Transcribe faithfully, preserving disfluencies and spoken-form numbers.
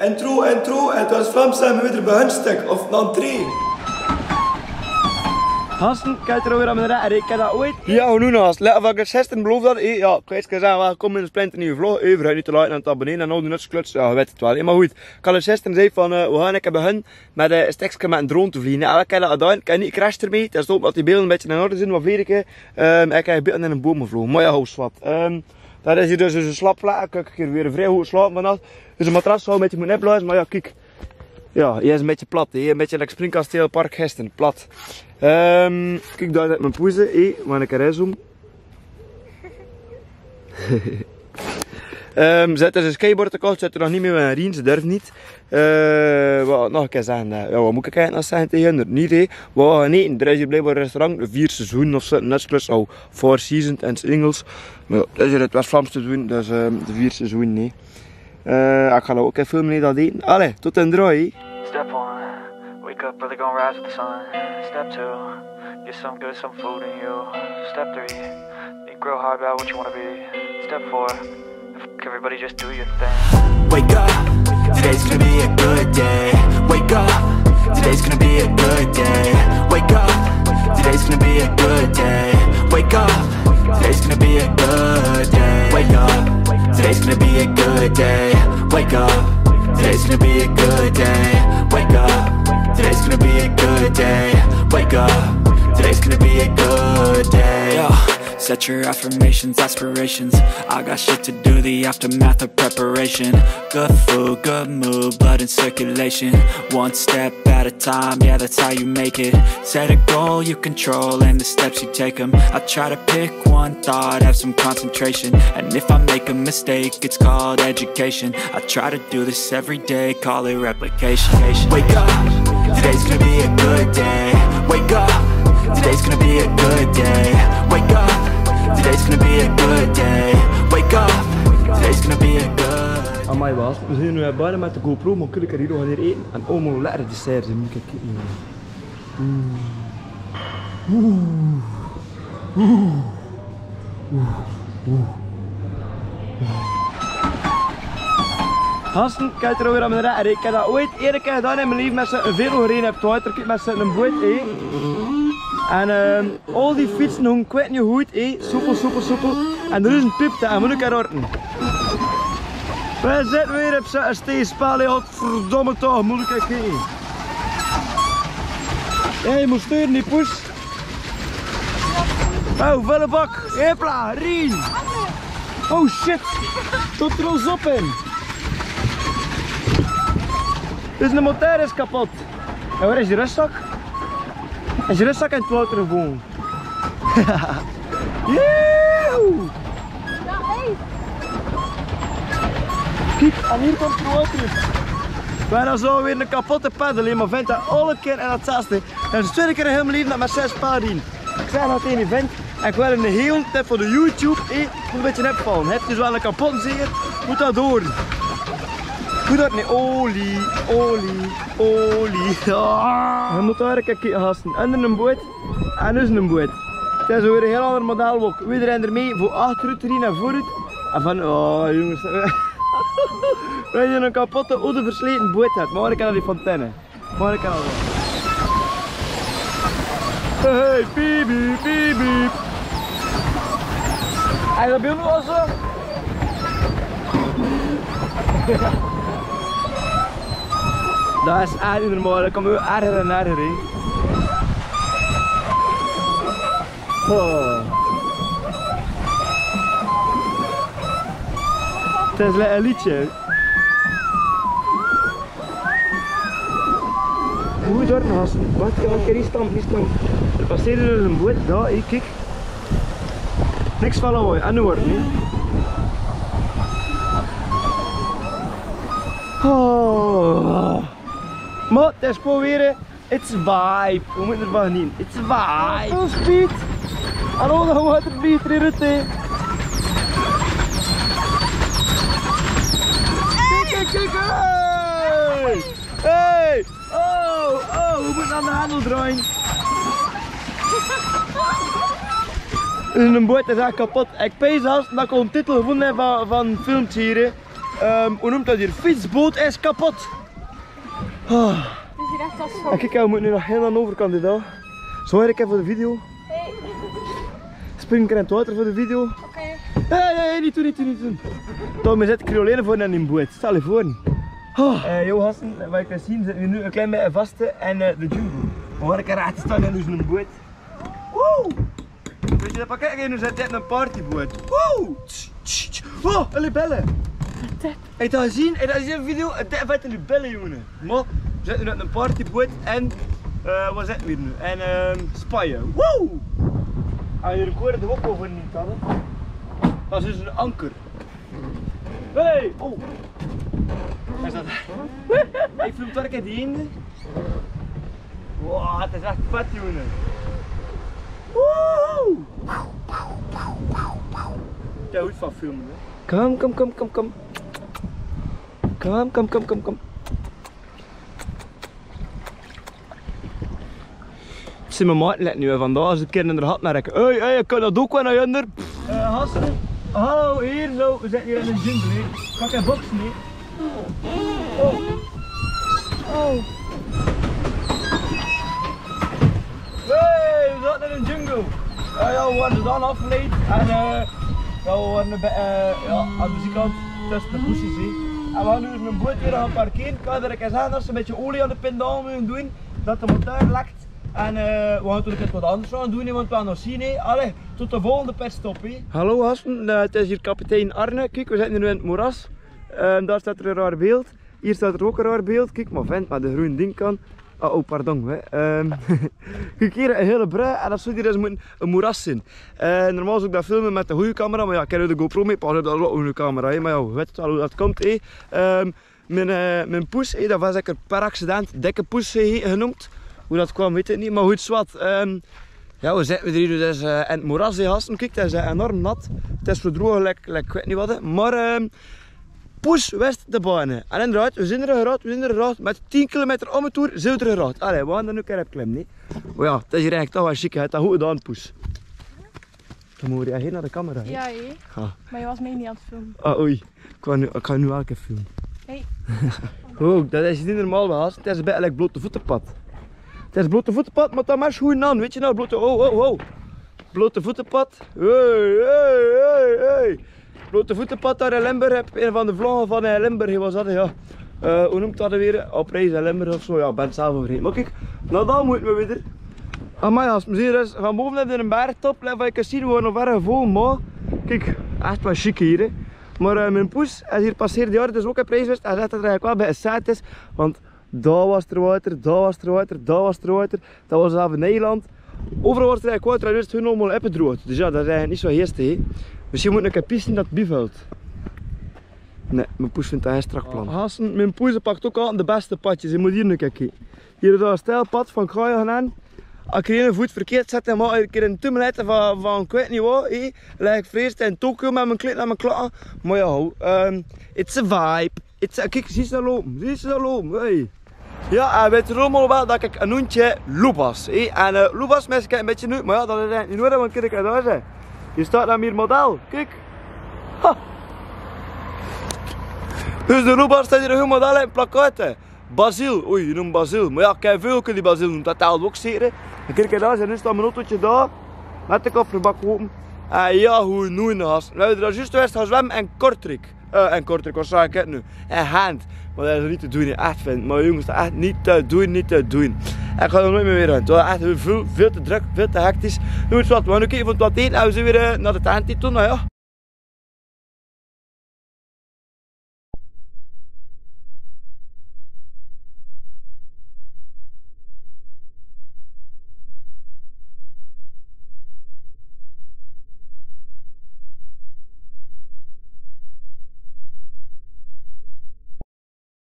Intro, intro, en 't waas Vlaams en me widder bie hun stek of dan drie. Hasten, kijk er alweer aan mijn raar, ik kan dat ooit. Ja, hoe nu nog? Laten we gisteren beloofd hadden, eh, ja, ik weet het, we komen in een splinternieuwe vlog, euver, niet te laat aan het abonneren en al die nutskluts, ja, je weet het wel, eh, maar goed. Ik had gisteren zei van, eh, we gaan, ik heb hun met, eh, een stekske met een drone te vliegen. Ja, we kunnen dat doen, ik kan niet crash ermee, dat is ook omdat die beelden een beetje in orde zijn, maar vliegen, ehm, ik heb een beetje in een boom gevlogen, maar ja, hoe is wat. Ehm, Dat is hie dus 'n slapplaat. Kijk, hie weer vrie good slaope vannach. Dus 'n matras zou 'n bietje mót opblaze, maar ja, kijk. Ja, hie is 'n bietje plat, hè. 'n Bietje like Springkasteel Park Hesten, plat. Ehm, kijk, dao is mien poes, hè, van de Carezum. Ehm, ze haet 'n skateboard gekocht, ze haet nog neet mieë 'n riem, ze durf neet. Eh, wat nog 'n kier zègke, eh, ja, wat mót ik eigelik nog zègke taege hun? Neet, hè. Wat neet, d'r is hie bliekbaar 'n restaurant, de veer seizoen of zo, Netflix al, Four Seasons in 't Engels. Maar ja, dat is 't West-Vlaams te doen, dus, ehm, de veer seizoen, hè. Eh, ik gaon ok effe filme, neet dat ding. Allee, tot den dao, hè. Step one, wake up, brother, gonna rise with the sun. Step two, get some good, some food in you. Step three, think real hard about what you wanna be. Step four, F-, everybody just do your thing. Wake up, today's gonna be a good day. Wake up, today's gonna be a good day. Wake up, today's gonna be a good day. Wake up, today's gonna be a good day. Wake up, today's gonna be a good day. Wake up, today's gonna be a good day. Wake up, today's gonna be a good day. Wake up, today's gonna be a good day. Yeah. Set your affirmations, aspirations. I got shit to do, the aftermath of preparation. Good food, good mood, blood in circulation. One step at a time, yeah, that's how you make it. Set a goal you control and the steps you take 'em. I try to pick one thought, have some concentration. And if I make a mistake, it's called education. I try to do this every day, call it replication. Wake up, today's gonna be a good day. Wake up, today's gonna be a good day. Wake up, today's gonna be a good day. Wake up, today's gonna be a good day. Amai, baas, we zien noe bie mit de GoPro, maar kille kariro gaan hie eten en allemaol lekkere desserts, mót ik kieke. Hasten, kijk er alweer aan mijn raar. Ik heb dat ooit ene kier gedaon in mien lief, mit zo'n vegel gereden op 't water, mit zo'n boot, hè. En, ehm, al die fietsen hong kwijt in de hoed, hè. Soepel, soepel, soepel. En d'r is 'n pip dao, en mót ik 'r horten. We zitten weer op zo'n steespaal, hè. Verdomme toch, mót ik kieke. Hé, je moet sturen, die poes. Oh, vulle bak. Hopla, rien. Oh shit. Tot er ons op in. Dus de motor is kapot. En waar is de rustzak? Is de rustzak in 't water gevongen? Joehoe! Kiek, en hier komt er weer terug. Maar dat is wel weer 'n kapotte paddel, hè, maar vent, dat alle keer en dat zaste. Dat is de tweede keer in heel mijn leven dat met zes paddel. Ik zei nog tegen die vent, ik wil 'n heel tip voor de YouTube, hè, moet 'n bietje opvallen. Heeft dus wel 'n kapot zeer, moet dat door. Hoe dat niet? Olie, olie, olie. Ah. Hij moet daar een keer hasten. En dan 'n boot. En dus 'n boot. 't Is weer 'n heel ander model wok. Wie d'r ein d'r mee veur achteruit te rieden en vooruit. En van, oh jongens. Weej zien 'n kapotte, oude, versleten boot het. Maar ik kan al die fonteinen. Maar ik kan al. Hey, piep, piep, piep, piep. Hij dat beeld was zo. Dat is aardig normaal, dat komt weer erger en erger, hè. Oh. 't Is le-, 'n liedje. Hoe is dat nou? Wat kan ik hier staan? Hier staan. Er passeerde dus 'n boot, daar, ik kijk. Niks van lawaai, aan de woord, nee. Oh. Maar 't is gewoon weer, hè. It's a vibe. We moeten ervan genieten. It's a vibe. Full speed. Hallo, dan wordt het beter in het, hè. Kijk, kijk, kijk. Hey. Hey. Oh, oh, we moeten aan de handel draaien. Is 'n boot, is echt kapot. Ik pees zelfs dat ik al 'n titel gevonden heb van, van filmtjes hier, hè. Ehm, hoe noemt dat hier? Fietsboot is kapot. Ah. Het is hier echt wel schoon. En kiek, we moeten nu nog helemaal aan de overkant dit al. Zo werk even voor de video. Hey. Spring in het water voor de video. Oké. Hey, hey, hey, niet doen, niet doen, niet doen. Toch, we zetten criolene voor in die boot. Stel je voor. Oh. Eh, joh, gasten, wat ik kan zien, zitten we nu een klein beetje vast, eh, in, eh, de jungle. We horen elkaar achter staan in onze boot. Woe! Wèt geer, dat pakket, nu zit dit in 'n partyboot. Woe! Tss, tss, tss. Oh, 'n libelle. Hey, dat gezien? Hey, dat is 'n video. Eh, dat is 'n libelle, jongen. Mer, we zitten nu in 'n partyboot en, eh, wat zitten we hier nu? En, ehm, Spanje. Woe! Ah, hier horen de wokken over niet hadden. Dat is dus 'n anker. Hey! Oh! Hij staat daar. Ik film toch die hinde. Wow, het is echt vet, jongen. Woehoe! Kijk hoe het van filmen, hè. Kom, kom, kom, kom, kom. Kom, kom, kom, kom, kom. Zie me maar, let nu even vandaag, als ik een keer in de gat naar rekken. Hey, hey, ik kan dat ook wel naar onder. Eh, gasten, hallo, hier zo. We zitten hier in de jungle, hè. Pak een box mee. Oh. Oh. Hey, we zaten in de jungle. Ja, ja, we waren dan afgeleid. En, eh, ja, we waren bij, eh, ja, aan de zijkant tussen de busjes, hè. En we gaan nu 'n boot hier gaan parkeren. Ik kan direct zeggen, als ze 'n bietje olie aan de pedaal moeten doen, dat de motor lekt. En, eh, we gaan natuurlijk wat anders gaan doen, hè, want we gaan nog zien, hè. Allee, tot de volgende pitstop, hè. Hallo gasten, eh, het is hier kapitein Arne. Kiek, we zitten nu in het moeras. Ehm, daar staat er een raar beeld. Hier staat er ook een raar beeld. Kiek maar, vent, met de groen ding kan. Oh, oh, pardon, hè. Ehm, kiek hier, 'n hele brug. En dat zou hier eens moeten 'n moeras zien. Eh, normaal zou ik dat filmen met de goeie camera, maar ja, ik heb de GoPro mee, pas op, dat is ook 'n camera, hè. Maar ja, we weten wel hoe dat komt, hè. Ehm, Mien, eh, mien poes, hè, dat was zeker per accident dikke poes, hè, genoemd. Hoe dat kwam, weet ik niet, maar goed, zwart. Ehm, ja, we zitten hier dus, eh, in het moeras, hè, gasten. Kiek, het is, eh, enorm nat. Het is verdrogen, lek, lek, ik weet niet wat, hè. Maar, ehm, poes wist de bane. En inderdaad, we zijn er geraakt, we zijn er geraakt. Met tien kilometer om de toer zijn we er geraakt. Allee, we gaan er nu 'n keer op klimmen, hè. Maar ja, het is hier eigenlijk toch wel chic, hè. Dat goed gedaan, poes. Dan moet je hier naar de camera, hè? Ja, hè? Ah. Maar je was mij niet aan het filmen. Ah, oei. Ik kan nu, ik kan nu elke film. Hey. Oh, dat is niet normaal, was. Het is bij elk blote voetenpad. Het is blote voetenpad, maar dat is goed aan, weet je nou, blote, oh, oh, oh. Blote voetenpad. Hey, hey, hey, hey. Blote voetenpad daar in Limburg, heb een van de vlogen van, eh, Limburg, was dat, ja. Eh, hoe noemt dat weer? Op reis in Limburg of zo, ja, ben het zelf vergeten. Maar kijk, nou dan moeten we weer. Amai, als we zien, dus van boven hebben we een bergtop, laat ik zien, we nog verder vol, maar kijk, echt wel chic hier, hè. Maar, eh, mien poes, als hier passeert, ja, dat is ook een prijs geweest. Hij zegt dat er eigenlijk wel bij een zaad is, want daar was er water, daar was er water, daar was er water. Dat was zelf in Nederland. Overal was er eigenlijk water, en nu is het hun allemaal eppendroog. Dus ja, dat is eigenlijk niet zo heerste, hè. Misschien moet ik een piste in dat biveld. Nee, mien poes vindt dat een strak plan. Gasten, mien poes pakt ook al de beste padjes. Je moet hier nu kijken. Hier is al een steil pad van Kruijen aan. Als ik hier een voet verkeerd zet, dan maak ik een keer een tummelette van, van ik weet niet wat, hè. Leg ik vrees in Tokio met mijn kleed naar mijn klappen. Maar ja, ehm, it's a vibe. It's a, kijk, zie ze lopen, zie ze lopen, hey. Ja, eh, weet je allemaal wel dat ik een hondje Lubas, hè. En, eh, Lubas, mensen kennen een beetje nu, maar ja, dat is eigenlijk niet nodig, want kijk, daar is hij. Hier staat dan hier model, kijk. Ha. Dus de Lubas staat hier heel model in plakkaten. Basil, oei, je noemt Basil. Maar ja, kei veel die Basil noemt, dat telt ook zeker, hè. Dan kijk, daar is, en nu staat mijn autootje daar. Met de kofferbak open. Eh, ja, hoe noemen we dat? We hebben er juist geweest gaan zwemmen in Kortrijk. Eh, in Kortrijk, wat zei ik het nu? In Gent. Maar dat is niet te doen, hè. Echt, vent. Maar jongens, dat is echt niet te doen, niet te doen. Ik ga er nooit meer weer heen. Het was echt veel, veel te druk, veel te hectisch. Nu is wat, we gaan nu kijken van wat heen. En we zijn weer, eh, naar de tent toe, nou ja.